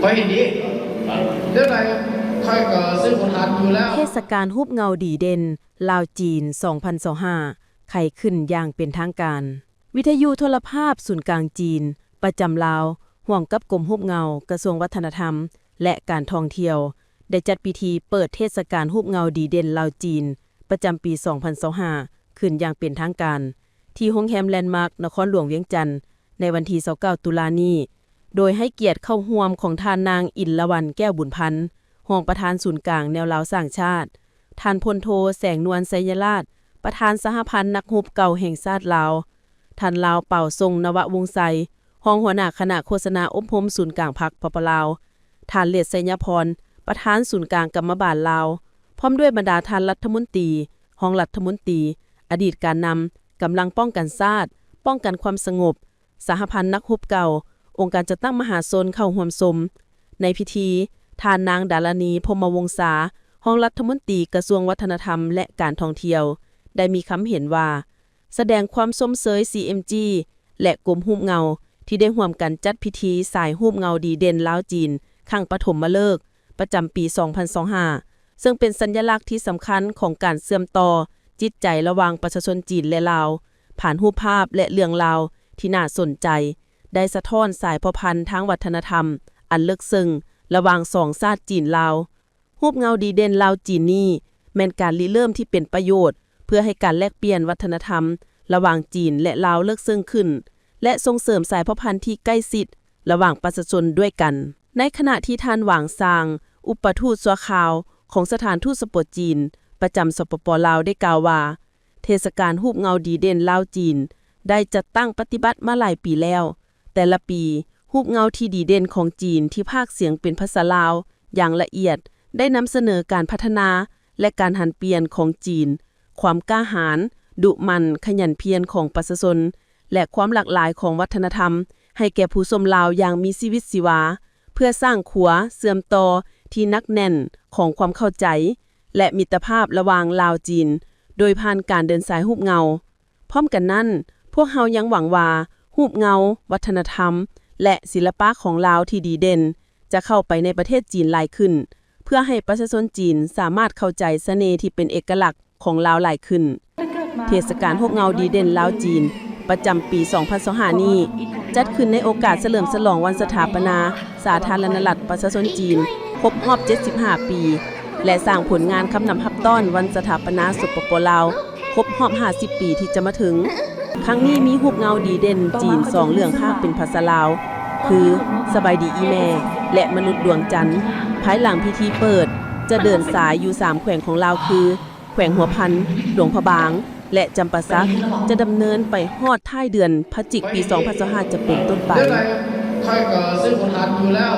ຂ້ອຍເຫັນດີ ແນວໃດຂ້ອຍກໍຊື້ບໍ່ທັນຢູ່ແລ້ວ. ເທດສະການຮູບເງົາດີເດັ່ນລາວ-ຈີນ ສອງພັນຊາວຫ້າ ໄຂຂຶ້ນຢ່າງເປັນທາງການ. ວິທະຍຸໂທລະພາບສູນກາງຈີນ ປະຈຳລາວ ຮ່ວມກັບກົມຮູບເງົາ ກະຊວງວັດທະນະທຳ ແລະ ການທ່ອງທ່ຽວ ໄດ້ຈັດພິທີເປີດເທດສະການຮູບເງົາດີເດັ່ນລາວ-ຈີນ ປະຈຳປີ ສອງພັນຊາວຫ້າ ຂຶ້ນຢ່າງເປັນທາງການ ທີ່ໂຮງແຮມແລນມາກ ນະຄອນຫຼວງວຽງຈັນ ໃນວັນທີ ຊາວເກົ້າ ຕຸລານີ້ ໂດຍໃຫ້ກຽດເຂົ້າຮ່ວມຂອງທ່ານນາງ ອິນລະວັນ ແກ້ວບຸນພັນ ຮອງປະທານສູນກາງແນວລາວສ້າງຊາດ, ທ່ານ ພົນໂທ ແສງນວນ ໄຊຍະລາດ ປະທານສະຫະພັນນັກຮົບເກົ່າແຫ່ງຊາດລາວ, ທ່ານ ລາວ ປາວຊົງ ນະວະວົງໄຊ ຮອງຫົວໜ້າຄະນະໂຄສະນາອົບຮົມສູນກາງພັກ ປປ ລາວ, ທ່ານ ເລດ ໄຊຍະພອນ ປະທານສູນກາງກຳມະບານລາວ, ພ້ອມດ້ວຍບັນດາທ່ານລັດຖະມົນຕີ, ຮອງລັດຖະມົນຕີ, ອະດີດການນຳ, ກຳລັງປ້ອງກັນຊາດ, ປ້ອງກັນຄວາມສະຫງົບ, ສະຫະພັນນັກຮົບເກົ່າ, ອົງການຈັດຕັ້ງມະຫາຊົນເຂົ້າຮ່ວມຊົມ. ໃນພິທີ, ທ່ານນາງ ດາລານີ ພົມມະວົງສາ ຮອງລັດຖະມົນຕີກະຊວງວັດທະນະທຳ ແລະ ການທ່ອງທ່ຽວ ໄດ້ມີຄຳເຫັນວ່າ ສະແດງຄວາມຊົມເຊີຍ ຊີເອັມຈີ ແລະ ກົມຮູບເງົາ ທີ່ໄດ້ຮ່ວມກັນຈັດພິທີສາຍຮູບເງົາດີເດັ່ນລາວ-ຈີນ ຄັ້ງປະຖົມມະເລີກ ປະຈຳປີ ສອງພັນຊາວຫ້າ ເຊິ່ງເປັນສັນຍະລັກທີ່ສຳຄັນຂອງການເຊື່ອມຕໍ່ຈິດໃຈລະຫວ່າງປະຊາຊົນຈີນ ແລະ ລາວ, ຜ່ານຮູບພາບ ແລະ ເລື່ອງລາວທີ່ໜ້າສົນໃຈ ໄດ້ສະທ້ອນສາຍພົວພັນທາງວັດທະນະທຳອັນເລິກເຊິ່ງລະຫວ່າງສອງຊາດຈີນ-ລາວ. ຮູບເງົາດີເດັ່ນລາວ-ຈີນນີ້ ແມ່ນການລິເລີ່ມທີ່ເປັນປະໂຫຍດ ເພື່ອໃຫ້ການແລກປ່ຽນວັດທະນະທຳລະຫວ່າງຈີນ ແລະ ລາວເລິກເຊິ່ງຂຶ້ນ ແລະ ສົ່ງເສີມສາຍພົວພັນທີ່ໃກ້ຊິດລະຫວ່າງປະຊາຊົນດ້ວຍກັນ. ໃນຂະນະທີ່ທ່ານ ຫວາງຊາງ ອຸປະທູດຊົ່ວຄາວຂອງສະຖານທູດສະປອດຈີນ ປະຈຳ ສປປ ລາວ ໄດ້ກ່າວວ່າ ເທດສະການຮູບເງົາດີເດັ່ນລາວ-ຈີນ ໄດ້ຈັດຕັ້ງປະຕິບັດມາຫຼາຍປີແລ້ວ. ແຕ່ລະປີ, ຮູບເງົາທີ່ດີເດັ່ນຂອງຈີນທີ່ພາກສຽງເປັນພາສາລາວຢ່າງລະອຽດ ໄດ້ນຳສະເໜີການພັດທະນາ ແລະ ການຫັນປ່ຽນຂອງຈີນ, ຄວາມກ້າຫານ, ດຸໝັ່ນ, ຂະຫຍັນພຽນຂອງປະຊາຊົນ ແລະ ຄວາມຫຼາກຫຼາຍຂອງວັດທະນະທຳ ໃຫ້ແກ່ຜູ້ຊົມລາວຢ່າງມີຊີວິດຊີວາ, ເພື່ອສ້າງຂົວເຊື່ອມຕໍ່ທີ່ໜັກແໜ້ນຂອງຄວາມເຂົ້າໃຈ ແລະ ມິດຕະພາບລະຫວ່າງລາວ-ຈີນ ໂດຍຜ່ານການເດີນສາຍຮູບເງົາ. ພ້ອມກັນນັ້ນ, ພວກເຮົາຍັງຫວັງວ່າ ຮູບເງົາ, ວັດທະນະທຳ ແລະ ສິລະປະຂອງລາວທີ່ດີເດັ່ນ ຈະເຂົ້າໄປໃນປະເທດຈີນຫຼາຍຂຶ້ນ, ເພື່ອໃຫ້ປະຊາຊົນຈີນສາມາດເຂົ້າໃຈສະເໜ່ທີ່ເປັນເອກະລັກຂອງລາວຫຼາຍຂຶ້ນ. ເທດສະການຮູບເງົາດີເດັ່ນລາວ-ຈີນ ປະຈຳປີ ສອງພັນຊາວຫ້າ ນີ້ ຈັດຂຶ້ນໃນໂອກາດສະເຫຼີມສະຫຼອງວັນສະຖາປະນາສາທາລະນະລັດປະຊາຊົນຈີນ ຄົບຮອບ ເຈັດສິບຫ້າ ປີ ແລະ ສ້າງຜົນງານຄຳນັບຮັບຕ້ອນວັນສະຖາປະນາ ສປປ ລາວ ຄົບຮອບ ຫ້າສິບ ປີທີ່ຈະມາເຖິງ. ຄັ້ງນີ້ມີຮູບເງົາດີເດັ່ນຈີນສອງເລື່ອງພາກເປັນພາສາລາວ ຄື ສະບາຍດີອີ່ແມ່ ແລະ ມະນຸດດວງຈັນ. ພາຍຫຼັງພິທີເປີດ ຈະເດີນສາຍຢູ່ສາມແຂວງຂອງລາວ ຄື ແຂວງຫົວພັນ, ຫຼວງພະບາງ ແລະ ຈຳປາສັກ ຈະດຳເນີນໄປຮອດທ້າຍເດືອນພະຈິກ ປີ ສອງພັນຊາວຫ້າ ຈະເປັນຕົ້ນໄປ. ແນວໃດຂ້ອຍກໍຊື້ບໍ່ທັນຢູ່ແລ້ວ.